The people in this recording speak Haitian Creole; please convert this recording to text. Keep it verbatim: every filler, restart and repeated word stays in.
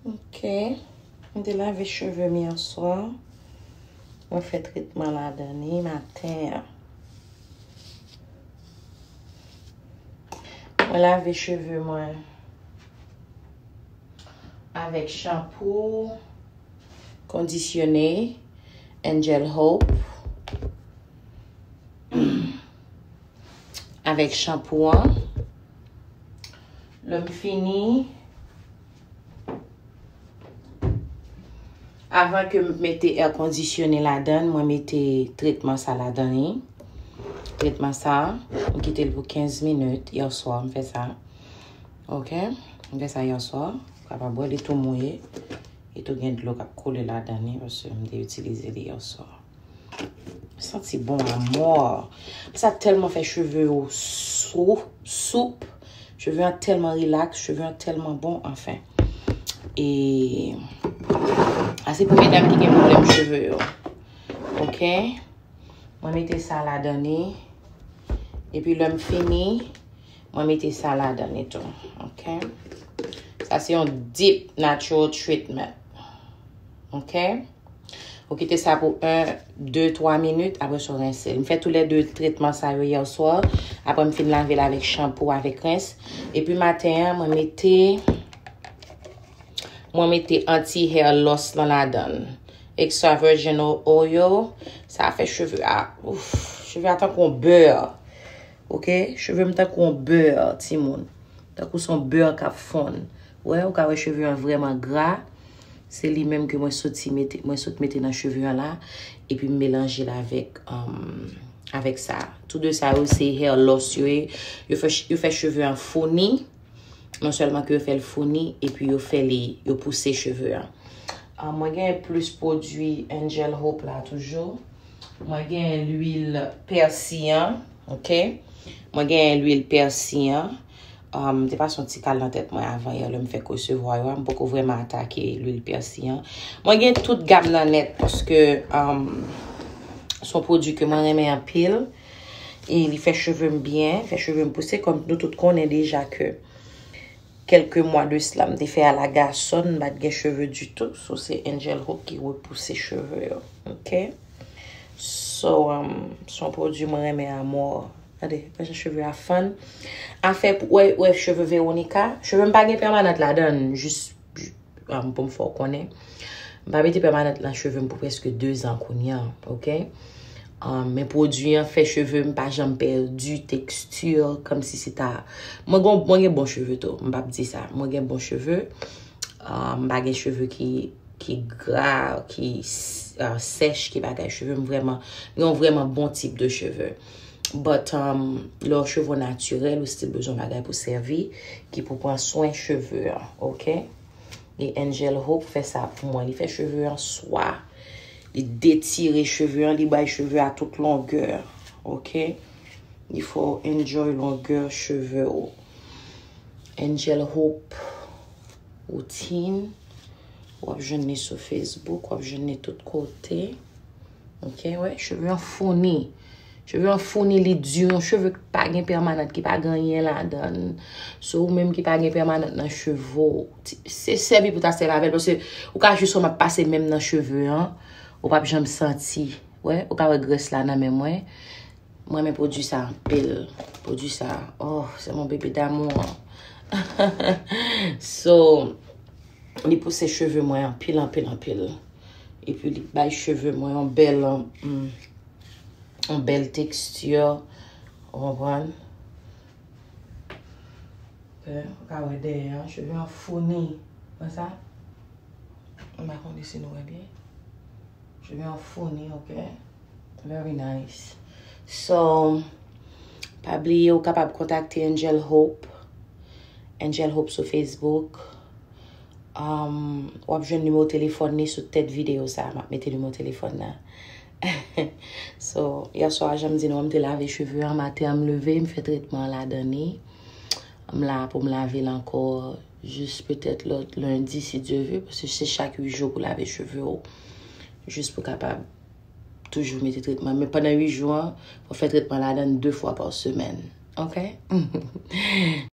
Ok. M te lave cheve m yè swa. Mwen fè tretman ladan li maten an. Mwen lave cheve mwen avèk chanpou, kondisyone, Angel Hope. Avèk chanpou an. Lè m fini, avan ke m mete air conditioning ladan, mwen mete tretman sa ladan li. Tretman sa, m kite l pou kenz minit. Yè swa, m fè sa. Ok? M fè sa yè swa. Ou kapab wè li tou mouye. Li tou gen dlo k ap koule ladan li, paske m te itilize li yè swa. Santi bon amò. Sa tèlman fè cheve yo sou, soup. Cheve an tèlman rilaks, cheve an tèlman bon, anfen. E a se pou medam ki gen pwoblèm cheve yo. Ok? Mwen mete sa ladan li. Epi lè m fini, mwen mete sa ladan li tou. Ok? Sa se yon deep natural treatment. Ok? Ou kite sa pou en, de, twa minit, apre sa w rense l. M fè toulède tretman sa yo yè swa. Apre m fin lave l avèk chanpou, avèk rens. Epi maten an, mwen mete, mwen mete anti hair loss lan ladan l. Extra virgin oil, sa fè cheve a, ouf, cheve a tankou yon bè. Ok? Cheve m tankou yon bè, timoun. Tankou se yon bè k ap fonn. Wè, ou ka wè cheve an vrèman gra. Se li menm ke mwen soti mete, mwen sot mete nan cheve an la. Epi m melanje l avèk, um, avèk sa. Tou de sa yo se hair loss yo ye. Yo fè, yo fè cheve an founi. Non sèlman ke yo fè l founi, epi yo fè li, yo pouse cheve an. Ah, mwen gen plis pwodui Angel Hope la toujou. Mwen gen lwil pèsi an, ok? Mwen gen lwil pèsi an. Um, te pase yon ti kal nan tèt mwen avan yè, lè m fèk resevwa yo a. M poko vrèman atake lwil pèsi an. Mwen gen tout gam nan nèt, paske, um, se yon pwodui ke mwen renmen anpil. E li fè cheve m byen, fè cheve m pouse, kòm nou tout konnen deja ke kèlke mwa de sila, m te fè alagasòn, m pa t gen cheve ditou. So, se Angel Hope ki repouse cheve yo. Ok? So, um, se yon pwodui mwen renmen amò. Gade, wè jan cheve a fann. Afè, pou, wè, wè cheve Veronica. Cheve m pa gen pèmanant ladan l, jis, jis, um, pou m fè w konnen. M pa mete pèmanant nan cheve m pou prèske de zan kounye a, ok? Um, men pwodui an fè cheve m pa janm pèdi teksti, kòmsi se ta, mwen gon, mwen gen bon cheve tou, m p ap di sa. Mwen gen bon cheve. Um, m pa gen cheve ki, ki gra, ki s-, uh, sèch, ki bagay. Cheve m vrèman, m gen yon vrèman bon tip de cheve. But, um, lè w cheve w natirèl, ou still bezwen bagay pou sèvi, ki pou pran swen cheve an, ok? E Angel Hope fè sa pou mwen. Li fè cheve an swa. Li detire cheve an, li bay cheve a tout longè. Ok? Li fè w enjoy longè cheve w. Angel Hope Routine. W ap jwenn li sou Facebook, w ap jwenn li tout kote. Ok, wè, cheve an founi. Cheve an founi, li di, yon cheve ki pa gen pèmanant, ki pa gen anyen ladan l. So, ou menm ki pa gen pèmanant nan cheve w, ti, se sèvi pou ta sèvi avè l, paske ou ka jis wè m ap pase men m nan cheve an, ou p ap janm santi. Wè, ou ka wè grès la nan men mwen. Mwen renmen pwodui sa anpil. Pwodui sa, oh, c'est mon bébé d'amour. So, li pouse cheve mwen anpil, anpil, anpil. Epi li bay cheve mwen yon bèl, mm, yon bèl teksti, ou konprann? Ok, ou ka wè dèyè an, cheve an founi. Wè sa? M pa konnen si nou wè byen. Cheve an founi, ok? Very nice. So, pa bliye ou kapab kontakte Angel Hope. Angel Hope sou Facebook. Um, w ap jwenn nimewo telefòn li sou tèt videyo sa a. M ap mete nimewo telefòn nan. So, yè swa, jan m di nou an, m te lave cheve an, maten an m leve, m fè tretman an ladan li. M la pou m lave l ankò, jis petèt lòt lendi, si Dye ve, paske se chak uit jou pou lave cheve w. Jis pou kapab toujou mete tretman. Men pandan uit jou an, fò w fè tretman ladan l de fwa pa semèn. Ok?